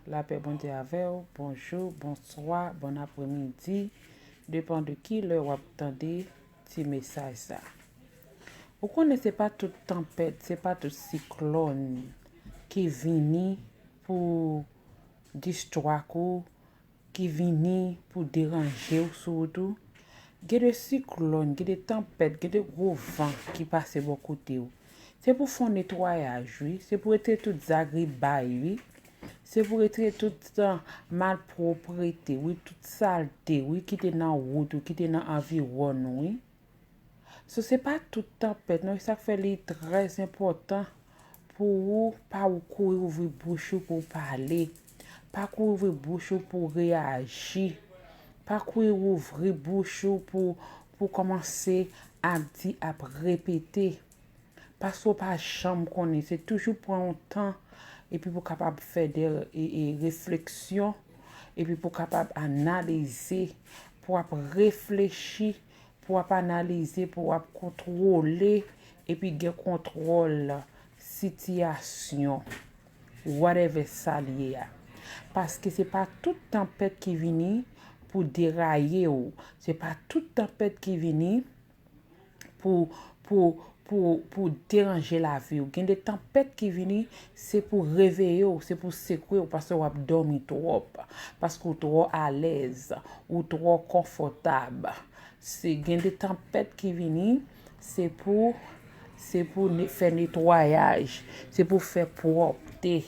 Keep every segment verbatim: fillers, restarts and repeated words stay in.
Lapè Bondye avè w. Bonjou, bonswa, bon apremidi. Depan de ki lè w ap tande ti mesaj sa. Ou konnen se pa tout tanpèt, se pa tout siklòn ki vini pou distrak ou, ki vini pou deranje w sou wout ou. Gen de siklòn, gen de tanpèt, gen de gwo van ki pase bò kote w. Se pou fè yon netwayaj, wi. Se pou retire tout zagribay, wi. Se pou retire tout, ah, malpwoprete, wi, tout salte, wi, ki te nan wout ou, ki te nan anviwòn ou, wi. So, se pa tout tanpèt, non, e sa k fè li trè enpòtan pou ou pa ou kouri ouvri bouch ou pou w pale. Pa kouri ouvri bouch ou pou w reyaji. Pa kouri ouvri bouch ou pou, pou kòmanse ap di, ap repete. Paske w pa janm konnen. Se toujou pran yon tan epi pou w kapab fè de, e, e, refleksyon, epi pou w kapab analize, pou w ap reflechi, pou w ap analize, pou w ap kontwole, epi gen kontwòl sitiyasyon, whatever sa l ye a. Paske se pa tout tanpèt ki vini pou deraye w. Se pa tout tanpèt ki vini pou, pou, pou, pou deranje lavi w. Gen de tanpèt ki vini, se pou reveye w, se pou sekwe w, paske w ap dòmi twòp, paske w twò alèz, ou twò konfòtab. Se, gen de tanpèt ki vini, se pou, se pou ne-, fè netwayaj, se pou fè pwòpte,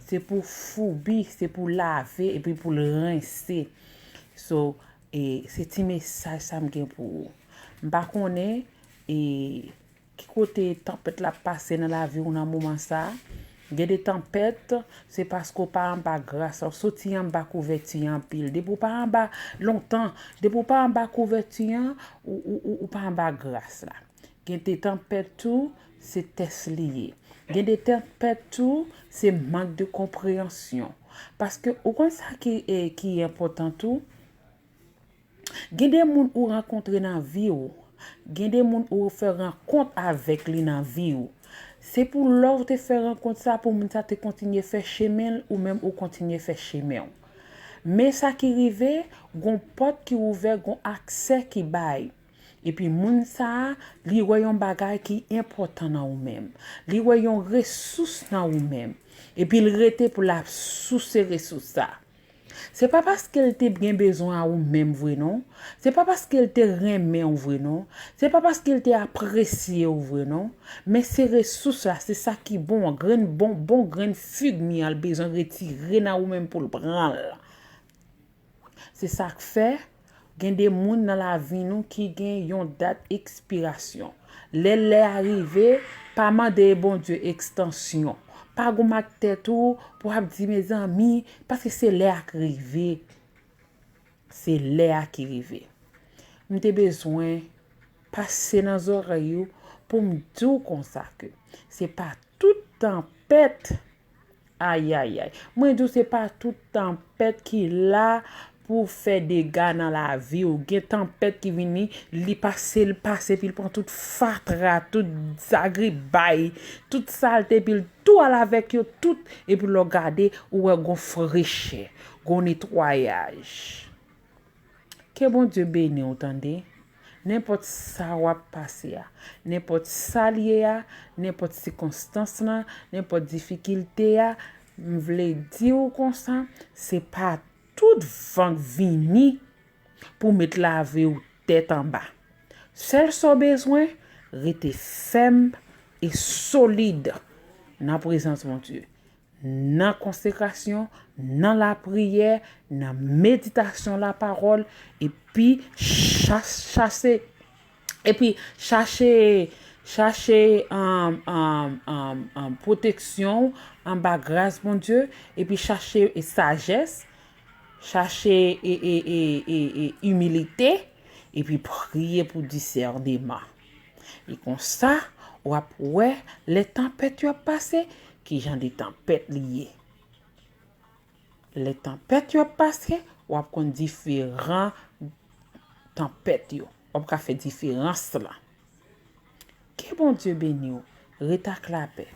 se pou foubi, se pou lave, epi pou l rense. So, e se ti mesaj sa m gen pou ou. M pa konnen, e, ki kote tanpèt la ap pase nan lavi w nan moman sa. Gen de tanpèt, se paske w pa anba gras la, w soti anba kouvèti an anpil. Depi w pa anba lontan, depi w pa anba kouvèti an, ou, ou, ou, ou pa anba gras la. Gen de tanpèt tou, se tès li ye. Gen de tanpèt tou, se mank de konpreyansyon. Paske ou konn sa ki, e, ki enpòtan tou, gen de moun ou rankontre nan vi w, gen de moun ou fè rankont avèk li nan vi w. Se pou lè w te fè rankont sa, pou moun sa te kontinye fè chemen l, ou menm ou kontinye fè chemen w. Men sa ki rive, gon pòt ki ouvè, gon aksè ki bay. Epi moun sa a, li wè yon bagay ki enpòtan nan ou menm. Li wè yon resous nan ou menm. Epi l rete pou l ap souse resous sa. Se pa paske l te gen bezwen a ou menm vre non. Se pa paske l te renmen w vre non. Se pa paske l te apresye w vre non. Men se resous la, se sa ki bon an. Grenn bon, bon grenn fig mi an, l bezwen retire nan ou menm pou l pran l. Se sa k fè, gen de moun nan lavi nou ki gen yon dat ekspirasyon. Lè lè a rive, pa mande Bondye ekstansyon. Pa goumen ak tèt ou pou ap di, mezanmi, paske se lè a k rive. Se lè a ki rive. M te bezwen pase nan zòrèy ou pou m di w konsa ke se pa tout tanpèt, ayayay. Mwen di w se pa tout tanpèt ki la pou fè dega nan lavi w. Gen tanpèt ki vini, li pase, l pase, epi l pran tout fatra, tout zagribay, tout salte, epi l tou al avèk yo tout, epi lè w gade, ou wè gon frechè, gon netwayaj. Ke Bondye beni w, tande. Nenpòt sa w ap pase a, nenpòt sa l ye a, nenpòt sikonstans lan, nenpòt difikilte a, m vle di w konsa, se pa tout van k vini pou met lavi w tèt anba. Sèl sa w bezwen, rete fèm e solid nan prezans Bondye. Nan konsekrasyon, nan lapriyè, nan meditasyon lapawòl, epi chas-, chase, epi chache, chache, um, um, um, um, pwoteksyon anba gras Bondye, epi chache sajès, chache e, e, e, e, e imilite, epi priye pou disèneman. E konsa, w ap wè, lè tanpèt yo ap pase, ki jan de tanpèt li ye. Lè tanpèt yo ap pase, w ap konn diferan tanpèt yo. W ap ka fè diferans lan. Ke Bondye beni w. Ret ak lapè.